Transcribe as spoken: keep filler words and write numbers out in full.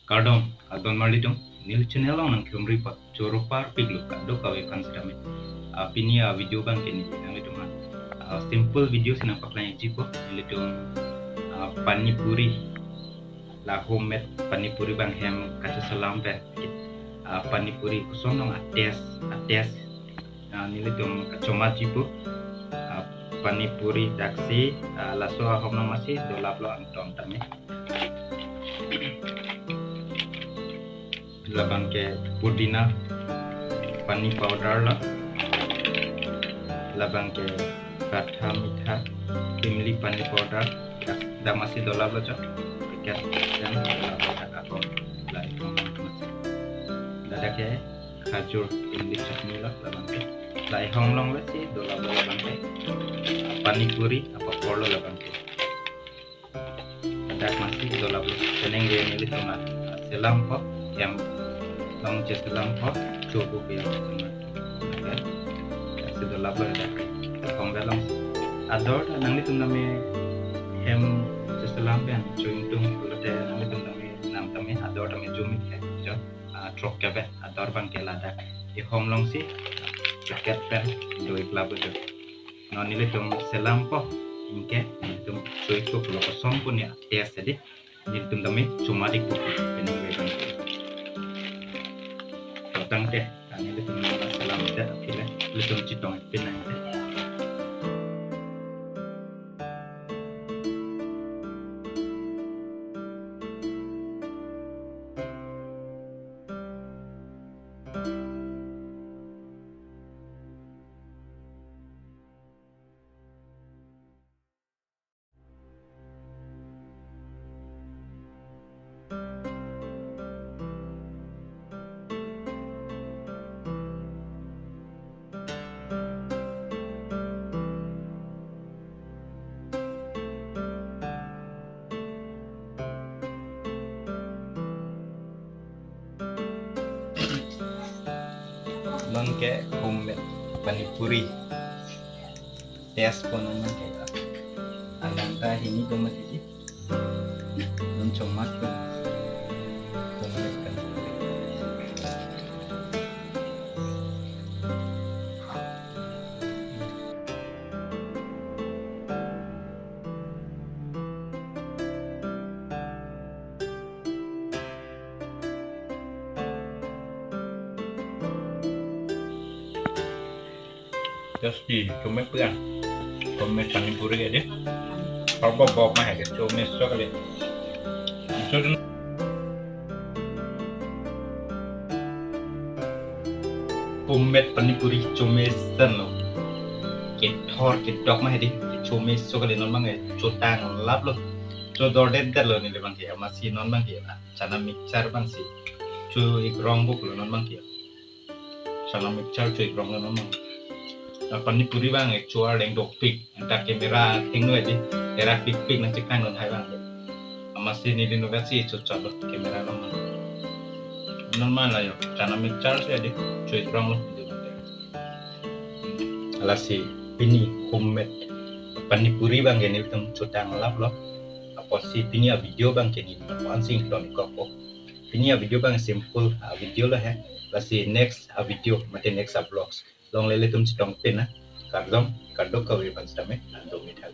Kardom, adon marlitum, neli channel along nangkhumri apot choro parpiklo kadokave aphan sitame. Ah, pini a video abangke neli nanglitum aphan, ah, simple video si nangpaklang ikjipo, nelitum, ah, pani puri, la homemade pani puri abang hem kacheselam pen, ah, pani puri koson long a-taste, a-taste, ah, nelitum kachomatjipo, ah, pani puri daksi, ah, laso ahom nang masi dolaplo angton tame. Labangke pudina pani powder lo. Labangke katha mitha imli pani powder. Dak masi dolaplo jo. Packet pen dolaplo dak akong. Lahai ahom masi. Ladak ke khajur imli chutney lo labangke. Lahai ahom along masi dolaplo labangke. Pani puri apapor lo labangke. Dak masi dolaplo. Penang ke nelitum a, selampo, hem along cheselampo, chopo pu ya. Oke. Dak si dolaplo dak. Ahom along. Ador ta nanglitum tame hem cheselam pen cho-ingtung pulote nanglitum tame, nang tame ador tame jumit ke jo. Ah, throk kebe ador abangke ladak. Ahom along si packet pen do-iklaplo jo. Non nelitum selampo, anke nelitum cho-ikpo pulo koson pu ne a-taste dei. Nelitum tame chomat-ikpo penang ke abang. To tangte, ah, nelitum selam det aphi le, nelitum chetong-ik pin nang te. Non ke homemade pani puri. Taste po non ke. Alang ta hini do mati. Non chomat po. Homemade pani puri. Just di, cuma pegang. Cuma pani puri aja. Kalau bob bob mah aja, cuma sok aja. Cuma Homemade pani puri chomesenlo. Kethor kedok mah hedi, chomesok kali non abangke chotanglaplo. Chodordedetlo neli abangke, amatsi non abangke, ah, chana mixture abangsi cho-ikrong buklo non abangke. Chana mixture cho-ikronglo non abang. Ah, pani puri abang, eh, cho-arleng dopik. Anke camera thengno aja, era pikpik nangchekang non hai abang. Amatsi neli nogat si chotchotlo camera along. Non ma la jo, chana mixture si aja, cho-ikronglo. Lasi pini homemade pani puri abangke nelitum chotanglaplo. Apotsi pini a-video abangke neli ansi ington-ikkokpo. Pini a-video abang simple a-video lo he. Lasi next a-video, mate next a-vlogs along le ilitum chetong pin nang. Kardom, kardom kave aphan sitame, nang do mithak.